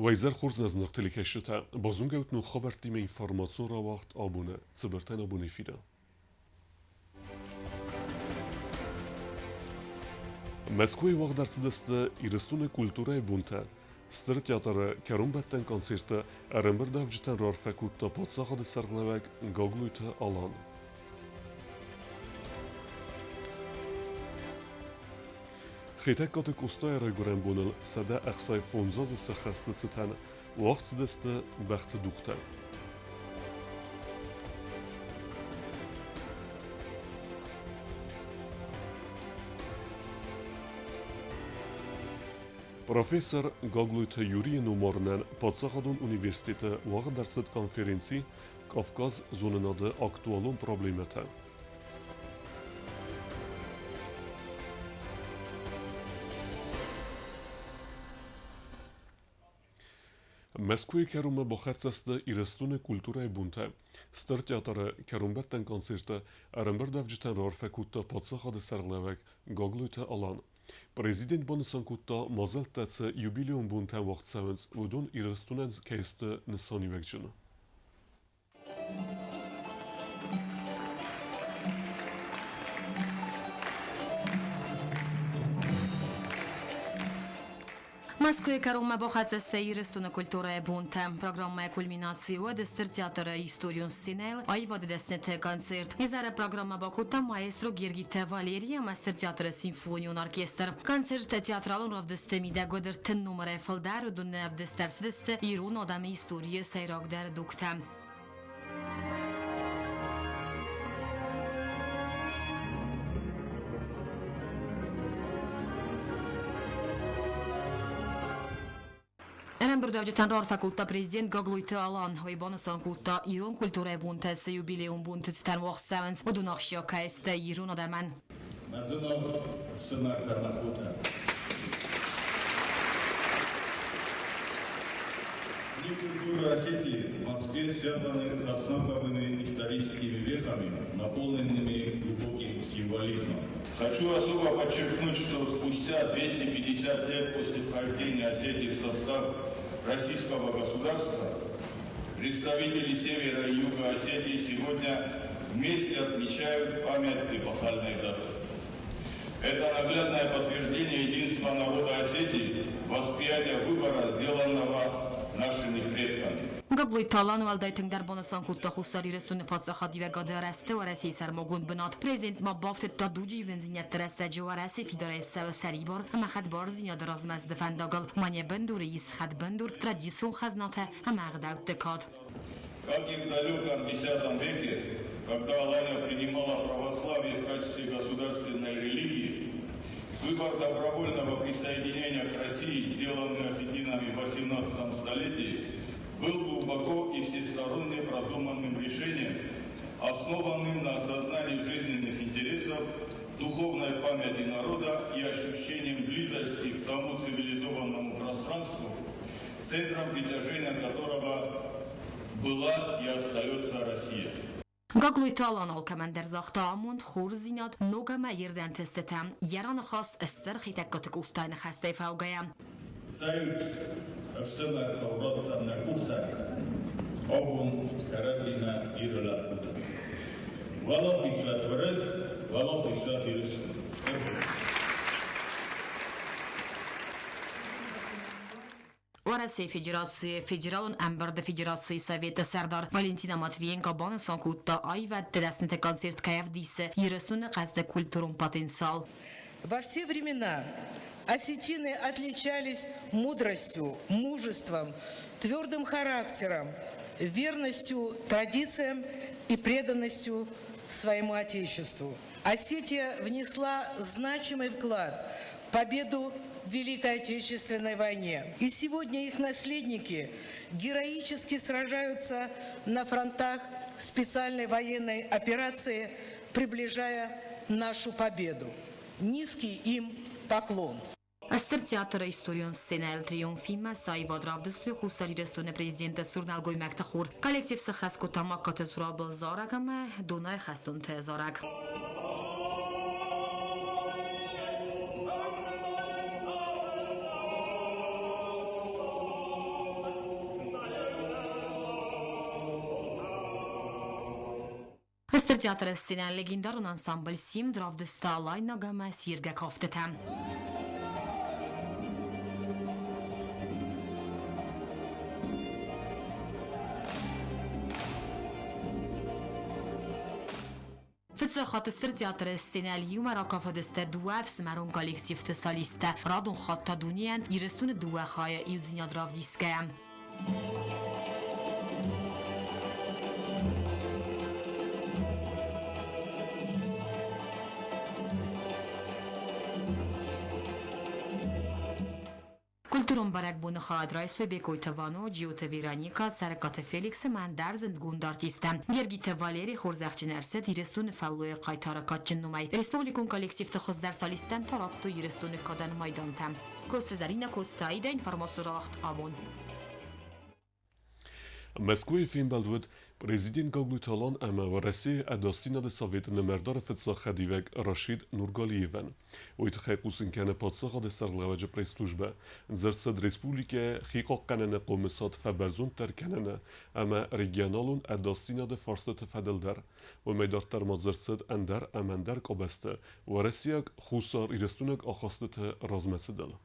Уӕ хорз нӕ зынаргъ телекӕсджытӕ, базонгӕ ут ног хабӕрттимӕ информацион рауагъд абоны цыбыртӕн абоны эфиры. Мӕскуыйы уагъд ӕрцыдысты Ирыстоны культурӕйы бонтӕ. Стыр театры кӕронбӕттӕн концерты ӕрӕмбырдуӕвджытӕн раарфӕ кодта паддзахады сӕргълӕууӕг Гаглойты Алан. Хетӕгкаты Къостайы райгуырӕн боныл 165 азы сӕххӕсты цытӕн уагъд цыдысты бӕхты дугътӕ. Профессор Гаглойты Юрийы номарынӕн паддзахадон университеты уагъд ӕрцыд конференци «Кавказ зонынады актуалон проблемӕтӕ». Мӕскуыйы кӕронмӕ бахӕццӕ сты Ирыстоны культурӕйы бонтӕ. Стыр театры кӕронбӕттӕн концерты ӕрӕмбырдуӕвджытӕн раарфӕ кодта паддзахады сӕргълӕууӕг Гаглойты Алан. Президент банысан кодта, мадзӕлттӕ цы юбилейон бонтӕм уагъд цӕуынц, уыдон Ирыстонӕн кӕй сты нысаниуӕгджын. Мӕскуыйы кӕронмӕ бахӕццӕ сты Ирыстоны культурӕйы бонтӕ. Программӕйы кульминаци уӕд Стыр театры историон сценӕйыл аивады дӕсныты концерт. Изӕры программӕ бакодта маэстро Гергиты Валерий ӕмӕ Стыр театры симфонион оркестр. Концерт театралон равдысты мидӕг уӕд ӕртын номырӕй фылдӕр, уыдон ӕвдыст ӕрцыдысты ирон адӕмы историйы сӕйрагдӕр дугтӕ. Ӕрӕмбырдуӕвджытӕн раарфӕ кодта президент Гаглойты Алан. Уый банысан кодта, ирон культурӕйы бонтӕ цы юбилейон бонты цытӕн уагъд цӕуынц, уыдон ахсджиаг кӕй сты ирон адӕмӕн. Мӕ зынаргъ ӕфсымӕртӕ мӕ хотӕ! Дни культуры Осетии в Москве связаны со знаковыми историческими вехами, наполненными глубоким символизмом. Хочу особо подчеркнуть, что спустя 250 лет после вхождения Осетии в состав российского государства представители севера и юга Осетии сегодня вместе отмечают память эпохальной даты. Это наглядное подтверждение единства народа Осетии, восприятие выбора, сделанного нашими предками. Гаглойты Алан уӕлдай тынгдӕр банысан кодта Хуссар Ирыстоны паддзахадиуӕгады арӕзты Уӕрӕсейы сӕрмагонд бынат. Президент ма бафтыдта дуджы ивындзинӕдты рӕстӕджы Уӕрӕсе фидарӕй цӕуы сӕрибар ӕмӕ хӕдбардзинады размӕцыды фӕндагыл. Мӕнӕ бындуры ис хӕдбындур традицион хӕзнатӕ ӕмӕ ӕгъдӕутты кад. Как и в далеком X веке, когда Алания принимала православие в качестве государственной религии, выбор добровольного присоединения к России, сделанный осетинами в XVIII столетии, был глубоко и всесторонне продуманным решением, основанным на осознании жизненных интересов, духовной памяти народа и ощущением близости к тому цивилизованному пространству, центром притяжения которого была и остается Россия. Гаглойты Алан алкӕмӕн дӕр загъта амонд, хорздзинад, ног ӕмӕ ирд ӕнтыстытӕ. Йӕ раныхас стыр Хетӕгкаты Къостайы ныхӕстӕй фӕугӕйӕ. Цӕйут, ӕфсымӕртӕ радтам нӕ къухтӕ, абон кӕрӕдзимӕ Иры лӕппутӕ. Уӕлахиз уӕт Уырыс, уӕлахиз уӕт Ирыстон! Уӕрӕсейы Федерацийы Федералон ӕмбырды Федерацийы Советы сӕрдар Валентина Матвиенко банысан кодта, аивӕдты дӕсныты концерт кӕй ӕвдисы Ирыстоны хъӕздыг культурон потенциал. Во все времена осетины отличались мудростью, мужеством, твердым характером, верностью традициям и преданностью своему Отечеству. Осетия внесла значимый вклад в победу в Великой Отечественной войне. И сегодня их наследники героически сражаются на фронтах специальной военной операции, приближая нашу победу. Низкий им поклон. Стыр театры историон сценӕйыл триумфимӕ сӕ аивад равдыстой Хуссар Ирыстоны президенты цур нӕлгоймӕгты хор. Коллектив сыххӕст кодта Магкаты Зурабыл зарӕг ӕмӕ Дунайы хӕстонты зарӕг. Стыр театры сценӕйы легендарон ансамбль «Симд» равдыста алайнаг ӕмӕ сиргӕ кафтытӕ. Фыццаг хатт Стыр театры сценӕйыл иумӕ ракафыдысты дыууӕ ӕфсымӕрон коллективты солисттӕ, радон хатт та дунейӕн Ирыстоны дыууӕ хайы иудзинад равдисгӕйӕ. Культурон бӕрӕгбоны хайад райстой Бекъойты Вано, Джиоты Вероника, Цӕрӕгкаты Феликс ӕмӕ ӕндӕр зындгонд артисттӕ. Гергиты Валери хорзӕхджын ӕрцыд Ирыстоны фӕллойы хъайтары кадджын номӕй. Республикон коллективты хуыздӕр солисттӕн та радтой Ирыстоны кадӕн майдантӕ. Коцты Зӕринӕ, Коцты Аидӕ, информацион рауагъд абон. Мӕскуыйы фембӕлд уыд президент Гаглойты Алан ӕмӕ Уӕрӕсейы Ӕдасдзинады Советы нымӕрдары фыццаг хӕдивӕг Рашид Нургалиевӕн. Уый тыххӕй хъусын кӕны паддзахады сӕргълӕууӕджы пресс-службӕ. Дзырд цыд республикӕйы хихъахъхъӕныны хъомысад фӕбӕрзонддӕр кӕныны ӕмӕ регионалон ӕдасдзинады фарстыты фӕдыл дӕр. Уымӕй дарддӕр ма дзырд цыд ӕндӕр ӕмӕ ӕндӕр къабӕзты уӕрӕсейаг-хуссарирыстойнаг ахастыты размӕцыдыл.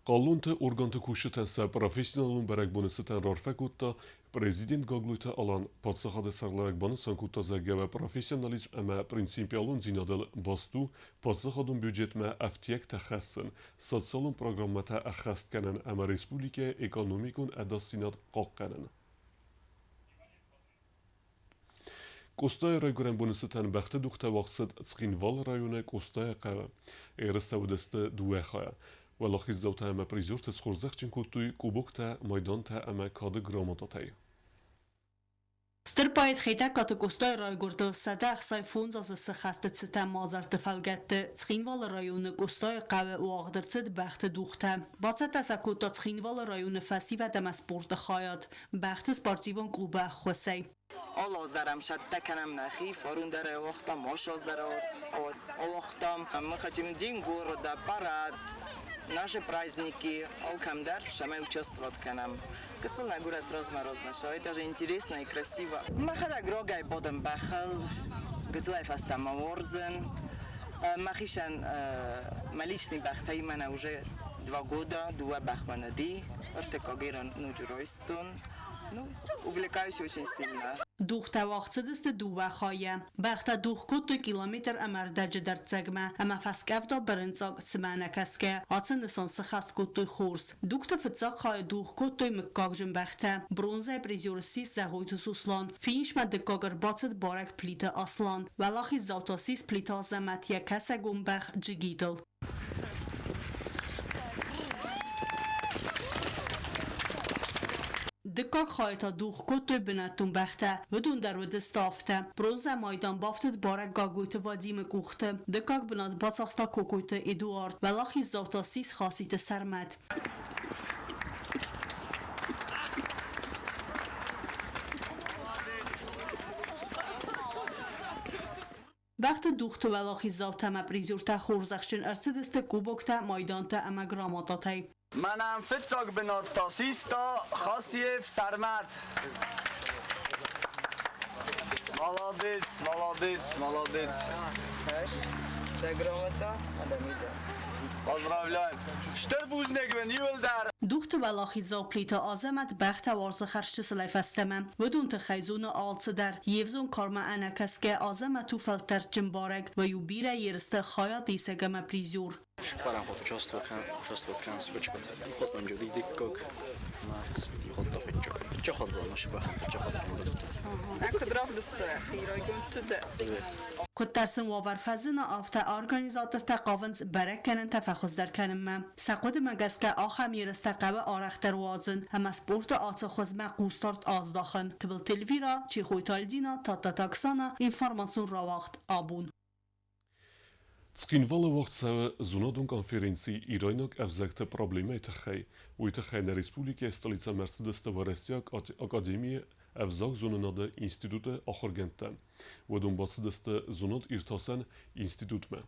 Хъалонты органты кусджытӕн сӕ профессионалон бӕрӕгбоны цытӕн раарфӕ кодта президент Гаглойты Алан. Паддзахады сӕргълӕууӕг банысан кодта, зӕгъгӕ, профессионализм ӕмӕ принципиалондзинадыл баст у паддзахадон бюджетмӕ ӕфтиӕгтӕ хӕссын, социалон программӕтӕ ӕххӕст кӕнын ӕмӕ республикӕйы экономикон ӕдасдзинад хъахъхъӕнын. Къостайы райгуырӕн боны цытӕн бӕхты дугътӕ уагъд цыд Цхинвалы районы Къостайы хъӕуы. Ерыстӕ уыдысты дыууӕ хайӕ. Уӕлахиздзаутӕ ӕмӕ призертӕ схорзӕхджын кодтой кубоктӕ, майдантӕ ӕмӕ кады грамотатӕй. Стыр поэт Хетӕгкаты Къостайы райгуырдыл 165 азы сыхӕсты цытӕн мадзӕлтты фӕлгӕтты Цхинвалы районы Къостайы хъӕуы уагъд ӕрцыд бӕхты дугътӕ. Бацӕттӕ сӕ кодта Цхинвалы районы фӕсивӕд ӕмӕ спорты хайад бӕхты спортивон клубы ӕххуысӕй. Алы аз дӕр ӕм цӕттӕ кӕнӕм нӕхи, фарон дӕр ауагътам, ас аз дӕр ауагътам. Мы хотим День города, парад, наши праздники, алкӕм дӕр цӕмӕй участвовать кӕнӕм. Гыццыл нӕ горӕт размӕ размӕ это же интересно и красиво. Мӕхӕдӕг рагӕй бадын бӕхыл, гыццылӕй фӕстӕмӕ уарзын. Мӕхицӕн мӕ личный бӕхтӕй мӕнӕ уже 2 года, дыууӕ бӕх мӕн уыди, ӕртыккаг ирон ноджы райстон. Ну, увлекаюсь очень сильно. Дугътӕ уагъд цыдысты дыууӕ хайӕ. Бӕхтӕ дугъ кодтой километр ӕмӕ ӕрдӕджы дӕрддзӕгмӕ ӕмӕ фӕскъӕвда бырынцъаг цымӕ ӕнӕкӕсгӕ ацы нысан сыххӕст кодтой хорз. Дугъты фыццаг хайы дугъ кодтой мыггагджын бӕхтӕ. Бронзӕйы призер ссис Зӕгъойты Сослан. Финишмӕ дыккаг ӕрбацыд барӕг Плиты Аслан. Уӕлахиздзау та ссис Плиты Азӕмӕт йӕ кӕсӕгон бӕх Джигитыл. Дыккаг хайы та дугъ кодтой бынӕттон бӕхтӕ. Уыдон дӕр уыдысты афтӕ. Бронзӕ майдан бафтыд барӕг Гаглойты Вадимы къухты. Дыккаг бынат бацахста Кокойты Эдуард. Уӕлахиздзау та ссис Хаситы Сӕрмӕт. Бӕхты дугъты уӕлахиздзаутӕ ӕмӕ призертӕ хорзӕхджын ӕрцыдысты кубоктӕ, майдантӕ ӕмӕ грамотатӕй. Мӕнӕн фыццаг бынат та систа Хасиев Сӕрмӕт. Молодец, молодец, молодец. Грамота, Поздравляем. Стыр бузныг уын иуылдӕр. Дугъты уӕлахиздзау Плиты Азӕмӕт бӕхтӕ уарзы хӕрзчысылӕй фӕстӕмӕ. Уыдон тыххӕй зоны алцыдӕр. Йе взонг кармӕ ӕнӕкӕсгӕ Азӕмӕт у фӕлтӕрдджын барӕг, вӕййы бирӕ ерысты хайад исӕг ӕмӕ призер. Цыппӕрӕм хатт участвовать кӕнын цыппӕрчыкъаты. Иу хатт мӕм уыди дыккаг ӕмӕ иу хатт та фыццаг. Фыццаг хатт була наше бӕх, фыццаг хатт ӕмбӕлдтӕн. Куыд равдыстай райгонд дӕ? Куыддӕр сын уавӕр фӕзына, афтӕ организатортӕ хъавынц бӕрӕггӕнӕнтӕ фӕхуыздӕр кӕнынмӕ. Сӕ хъуыдымӕ гӕсгӕ ахӕм ерыстӕ хъӕуы арӕхдӕр уадзын ӕмӕ спорты ацы хуызмӕ хъусдард аздахын. Тыбылты Эльвира, Чехойты Альдина, Тадтаты Оксана, информацион рауагъд абон. Цхинвалы уагъд цӕуы зонадон конференци ирайнаг ӕвзӕгты проблемӕйы тыххӕй. Уый тыххӕй нӕ республикӕйы столицӕмӕ ӕрцыдысты Уӕрӕсейаг академийы ӕвзагзонынады институты ахуыргӕндтӕ. Уыдон бацыдысты зонад-иртасӕн институтмӕ.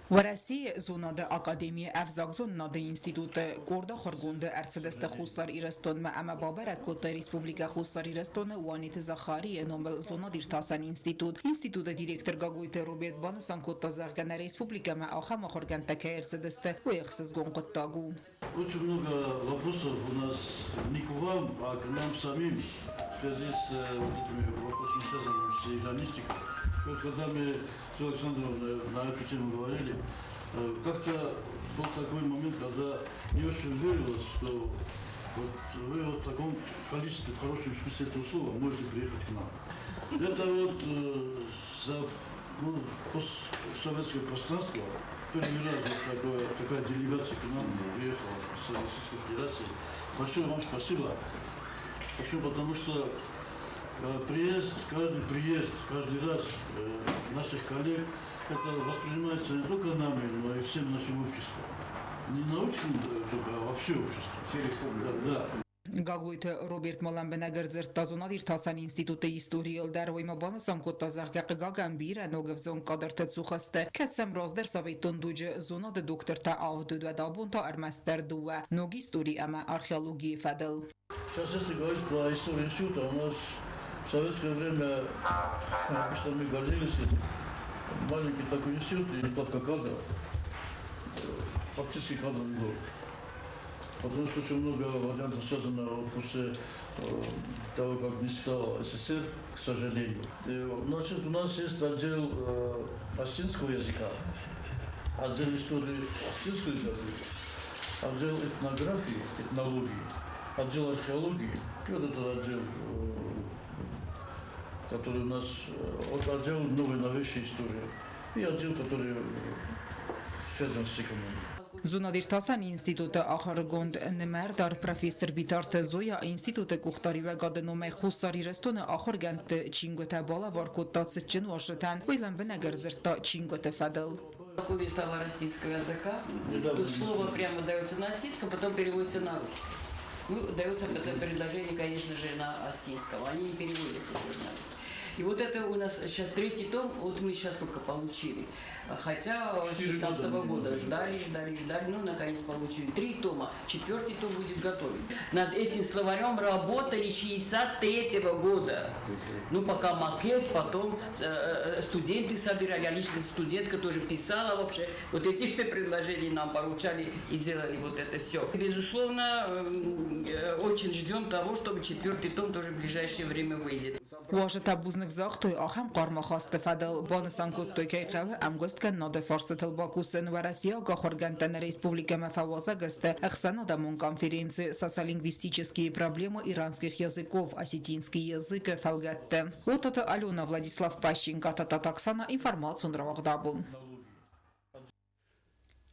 Уӕрӕсейы зонады академийы ӕвзагзонынады институты къорд ахуыргонды ӕрцыдысты Хуссар Ирыстонмӕ ӕмӕ бабӕрӕг кодтой Республикӕ Хуссар Ирыстоны Уаниты Захарийы номыл зонад-иртасӕн институт. Институты директор Гаглойты Роберт банысан кодта, зӕгъгӕ, нӕ республикӕмӕ ахӕм ахуыргӕндтӕ кӕй ӕрцыдысты, уый ӕхсызгон хъуыддаг у. Очень много вопросов у нас не к вам, а к нам самим в связи с вот этими вопросами, связанными с иранистикой. Вот когда мы с Александровной на эту тему говорили, как-то был такой момент, когда не очень верилось, что вот вы вот в таком количестве, в хорошем смысле этого слова, можете приехать к нам. Это вот за, ну, постсоветское пространство первый раз вот такая делегация к нам приехала с Российской Федерации. Большое вам спасибо. Почему? Потому что приезд, каждый приезд, каждый раз наших коллег, это воспринимается не только нами, но и всем нашим обществом. Не научным только, а вообще обществом. Все республики. Да. Гаглойты Роберт ма лӕмбынӕг ӕрдзырдта зонад-иртасӕн институты историйыл дӕр, уый ма банысан кодта, зӕгъгӕ, хъыгагӕн, бирӕ ног ӕвзонг кадртӕ цух сты, кӕд сӕм раздӕр советон дуджы зонады доктортӕ авд уыд, уӕд абон та ӕрмӕстдӕр дыууӕ, ног истори ӕмӕ археологийы фӕдыл. Сейчас, если говорить про историю института, у нас в советское время, что мы гордились этим, маленький такой институт и нехватка кадров, фактически кадровый голод. Потому что очень много вариантов связано вот после того, как не стало СССР, к сожалению. И, значит, у нас есть отдел осетинского языка, отдел истории осетинской литературы, отдел этнографии, этнологии, отдел археологии, и вот этот отдел, который у нас, вот отдел новой новейшей истории, и отдел, который связан с экономикой. Зонад-иртасӕн институты ахуыргонд нымӕрдар профессор Битарты Зоя институты къухдариуӕгады номӕй Хуссар Ирыстоны ахуыргӕндты чингуытӕ балӕвар кодта цытджын уазджытӕн. Уый лӕмбынӕг ӕрдзырдта чингуыты фӕдыл. Такой стало российского языка. Тут слово прямо дается на осетинском, потом переводится на русский. Ну, дается это предложение, конечно же, на осетинском. Они не переводят уже на русский. И вот это у нас сейчас третий том, вот мы сейчас только получили. Хотя с 15 года ждали, ждали, ждали, ну, наконец получили три тома. Четвертый том будет готовить. Над этим словарем работали 63 года. Ну, пока макет, потом студенты собирали, а лично студентка тоже писала вообще. Вот эти все предложения нам поручали и делали вот это все. Безусловно, очень ждем того, чтобы четвертый том тоже в ближайшее время выйдет. Уазджытӕ бузныг загътой ахӕм хъарм ахасты фӕдыл. Банысан кодтой, кӕй хъӕуы ӕмгуысткӕнынады фарстытыл бакусын. Уӕрӕсейаг ахуыргӕндтӕ нӕ республикӕмӕ фӕуазӕг сты ӕхсӕнадӕмон конференци «Социолингвистические проблемы иранских языков. Осетинский язык» фӕлгӕтты. Отаты Алена, Владислав Пащенко, Тататы Оксана, информацион рауагъдабон.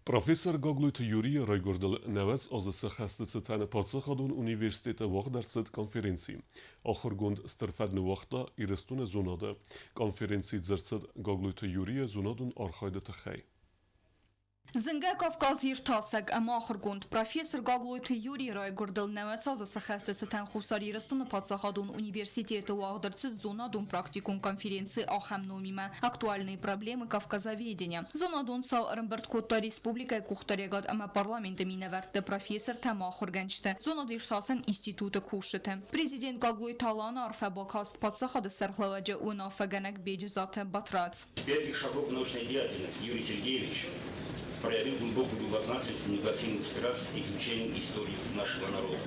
Профессор Гаглойты Юрийы райгуырдыл 90 азы сӕххӕсты цытӕн Паддзахадон университеты уагъд ӕрцыд конференци. Ахуыргонд стыр фӕд ныууагъта Ирыстоны зонады. Конференцийы дзырд цыд Гаглойты Юрийы зонадон архайды тыххӕй. Зынгӕ кавказиртасӕг ӕмӕ ахуыргонд, профессор Гаглойты Юрийы райгуырдыл 90 азы сӕххӕсты цытӕн Хуссар Ирыстоны паддзахадон университеты уагъд ӕрцыд зонадон-практикон конференци ахӕм номимӕ «Актуальные проблемы кавказоведения». Зонадон цау ӕрӕмбырд кодта республикӕйы къухдариуӕгад ӕмӕ парламенты минӕвӕртты, профессортӕ ӕмӕ ахуыргӕнджыты, зонад-иртасӕн институты кусджыты. Президент Гаглойты Аланы арфӕ бакаст паддзахады сӕргълӕууӕджы уынаффӕгӕнӕг Беджызаты Батрадз. С первых шагов научной деятельности Юрий Сергеевич проявил глубокую любознательность и неугасимую страсть к изучению истории нашего народа.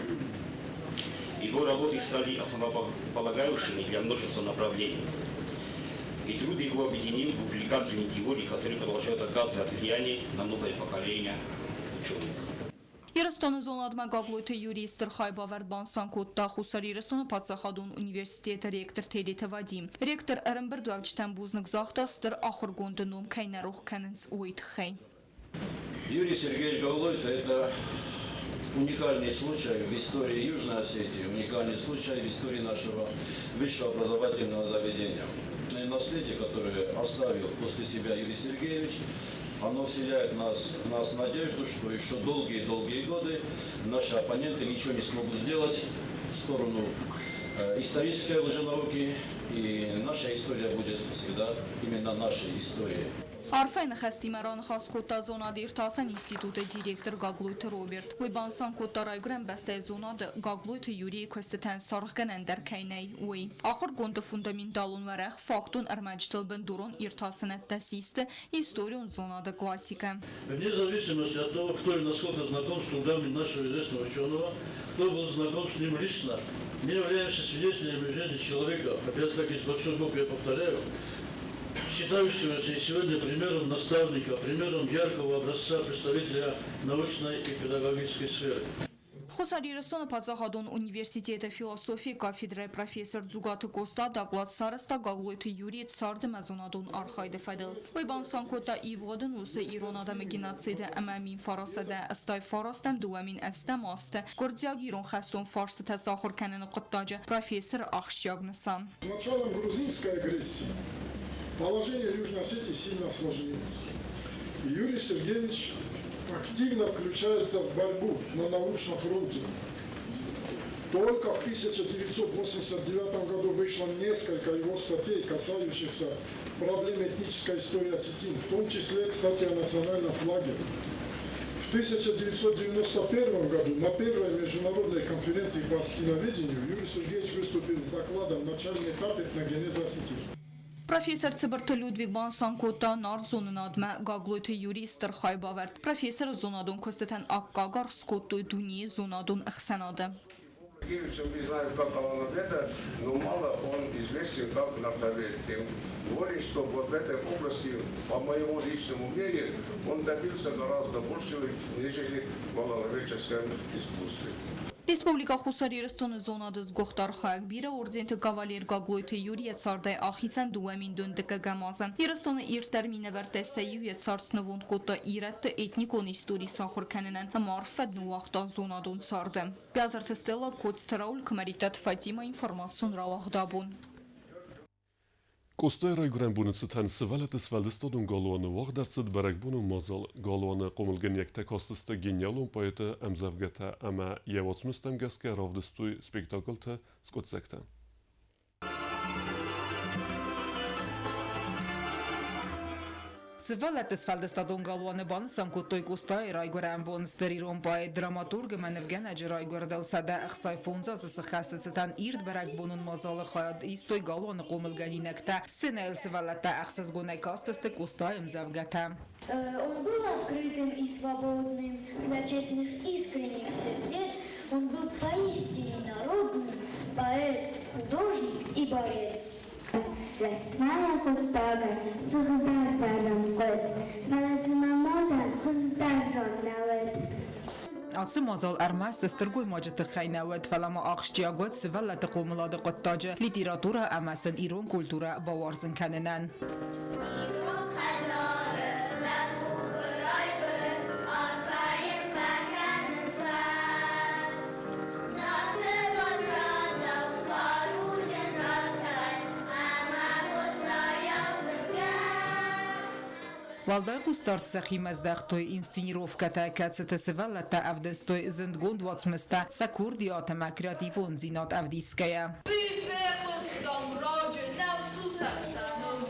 Его работы стали основополагающими для множества направлений. И труд его объединил в увлекательные теории, которые продолжают оказывать влияние на новое поколение ученых. Ирыстоны зонадмӕ Гаглойты Юрийы стыр хайбавӕрд банысан кодта Хуссар Ирыстоны паддзахадон университеты ректор Тедеты Вадим. Ректор ӕрӕмбырдуӕвджытӕн бузныг загъта, стыр ахуыргонды ном кӕй нӕ рох кӕнынц, уый тыххӕй. Юрий Сергеевич Гаглойты – это уникальный случай в истории Южной Осетии, уникальный случай в истории нашего высшего образовательного заведения. И наследие, которое оставил после себя Юрий Сергеевич, оно вселяет в нас надежду, что еще долгие-долгие годы наши оппоненты ничего не смогут сделать в сторону исторической лженауки, и наша история будет всегда именно нашей историей. Арфӕйы ныхӕстимӕ раныхас кодта зонад-иртасӕн институты директор Гаглойты Роберт. Уый банысан кодта, райгуырӕн бӕстӕйы зонады Гаглойты Юрийы куыстытӕн саргъгӕнӕн дӕр кӕй нӕй, уый. Ахуыргонды фундаменталон уӕрӕх фактон ӕрмӕджытыл бындурон иртасынӕдтӕ систы историон зонады классикӕ. Вне зависимости от того, кто и насколько знаком с трудами нашего известного ученого, кто был знаком с ним лично, мы являемся свидетелями жизни человека, опять-таки с большой буквы я повторяю, считающегося и сегодня примером наставника, примером яркого образца представителя научной и педагогической сферы. Хуссар Ирыстоны паддзахадон университеты философийы кафедрӕйы профессор Дзугаты Къоста доклад сарӕзта Гаглойты Юрийы царды ӕмӕ зонадон архайды фӕдыл. Уый банысан кодта, ивгъуыд ӕнусы ирон адӕмы геноциды ӕмӕ 1989 2008 азты гуырдзиаг-ирон хӕстон фарстытӕ сахуыр кӕныны хъуыддаджы профессоры ахсджиаг нысан. С началом грузинской агрессии положение Южной Осетии сильно осложнилось. И Юрий Сергеевич активно включается в борьбу на научном фронте. Только в 1989 году вышло несколько его статей, касающихся проблем этнической истории осетин, в том числе, кстати, о национальном флаге. В 1991 году на первой международной конференции по осетиноведению Юрий Сергеевич выступил с докладом «Начальный этап этногенеза осетин». Профессор Цыбырты Людвиг банысан кодта, Нарт зонынадмӕ Гаглойты Юрий стыр хайбавӕрд. Профессоры зонадон куыстытӕн аккаг аргъ скодтой дунейы зонадон ӕхсӕнады. Сергеевича не знаю как алановеда, но мало он известен как нартовед. Тем более, что вот в этой области, по моему личному мнению, он добился гораздо большего, нежели в алановедческом искусстве. Республикӕ Хуссар Ирыстоны зонады сгуыхт архайӕг, бирӕ орденты кавалер Гаглойты Юрий йӕ цардӕй ахицӕн 2012-ӕм азы. Ирыстоны ирддӕр минӕвӕрттӕй сӕ иу йӕ цард снывонд кодта ирӕтты этникон истори сахуыр кӕнынӕн ӕмӕ арф фӕд ныууагъта зонадон царды. Бязырты Стелла, Коцты Рауль, Куымӕридтаты Фатимӕ, информацион рауагъд абон. Къостайы райгуырӕн боны цытӕн сывӕллӕтты сфӕлдыстадон галуаны уагъд ӕрцыд бӕрӕгбонон мадзал. Галуаны хъомылгӕнинӕгтӕ кастысты гениалон поэты ӕмдзӕвгӕтӕ ӕмӕ йӕ уацмыстӕм гӕсгӕ равдыстой спектакльты скъуыддзӕгтӕ. Сывӕллӕтты сфӕлдыстадон галуаны банысан кодтой Къостайы райгуырӕн бон. Стыр ирон поэт, драматург ӕмӕ нывгӕнӕджы райгуырдыл 165 азы сыххӕсты цытӕн ирд бӕрӕгбонон мадзалы хайад истой галуаны хъомылгӕнинӕгтӕ. Сценӕйыл сывӕллӕттӕ ӕхсызгонӕй кастысты Къостайы ӕмдзӕвгӕтӕ. Он был открытым и свободным для честных искренних сердец. Он был поистине народным поэт, художник и борец. Рӕстмӕйы хъуыддагӕн сыгъдӕг зарын хъуыд, фӕлӕ цыма модӕн хуыздӕр рон нӕ уыд. Ацы мадзал ӕрмӕст стыр гоймаджы тыххӕй нӕ уыд, фӕлӕ ма ахсджиаг уыд сывӕллӕтты хъомылады хъуыддаджы литературӕ ӕмӕ сын ирон культурӕ бауарзын кӕнынӕн. Ирон хӕдзары лӕппу куы райгуыры, арфӕ йын фӕкӕнынц уӕд. Нарты Батрадзау хъаруджын рацӕуӕд ӕмӕ Къостайау зынгӕ. Уӕлдай хъусдард сӕхимӕ здӕхтой инсценировкӕтӕ, кӕцыты сывӕллӕттӕ ӕвдыстой зындгонд уацмыстӕ сӕ курдиат ӕмӕ креативондзинад ӕвдисгӕйӕ. Уый фехъуыстам раджы, нӕу сусӕг сӕ ном.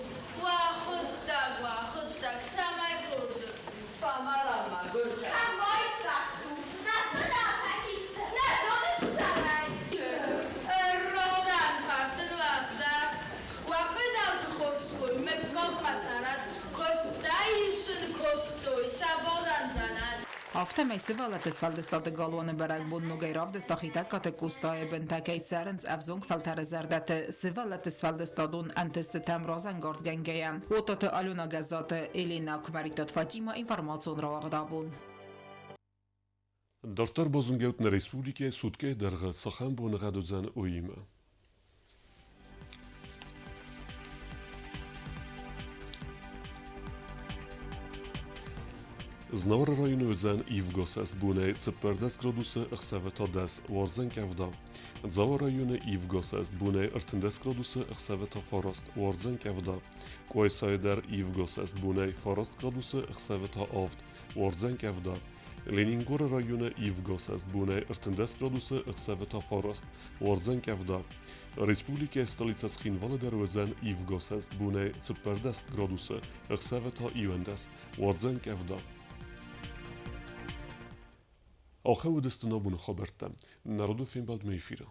Уӕхуыдтӕг, уӕхуыдтӕг, цӕмӕй хорз ыстут? Фӕмӕлӕм мӕгуыртӕ. Кӕмӕй срастут? Нӕ фыдӕлтӕ чи сты? Нӕ зоныс цӕмӕй? Ӕрродӕн фӕрсын уӕздӕх. Уӕ фыдӕлты хорз кой мыггагмӕ цӕрӕд, куывдтӕ исын кодтой сӕ бадӕн дзӕнӕт. Афтӕмӕй сывӕллӕтты сфӕлдыстады галуаны бӕрӕгбон ногӕй равдыста Хетӕгкаты Къостайы бынтӕ кӕй цӕрынц ӕвзонг фӕлтӕры зӕрдӕты сывӕллӕтты сфӕлдыстадон ӕнтыстытӕм разӕнгардгӕнгӕйӕ. Отаты Алена Гӕззаты, Елена Куымӕридтаты Фатимӕ, информацион рауагъд абон. Дарддӕр базонгӕут нӕ республикӕйы суткӕйы дӕргъы цахӕм боныгъӕд уыдзӕн, уыимӕ. Знауыры районы уыдзӕн ивгӕ бонӕй 14 градусы, ӕхсӕвы та 10, уардзӕн къӕвда. Дзауы районы ивгӕ бонӕй 13 градусы, ӕхсӕвы та 9, уардзӕн къӕвда. Къуайсайы дӕр ивгӕ бонӕй 9 градусы, ӕхсӕвы та 7, уардзӕн къӕвда. Ленингоры районы ивгӕ осӕст, бонӕй 13 градусы, ӕхсӕвы та 9. Уардзӕн къӕвда. Республикӕйы столицӕ Цхинвалы дӕр уыдзӕн ивгӕ осӕст, бонӕй 14 градусы, ӕхсӕвы та 11. Уардзӕн къӕвда. Ахӕм уыдысты нӕ абоны хабӕрттӕ. Народон фембӕлдмӕ эфиры.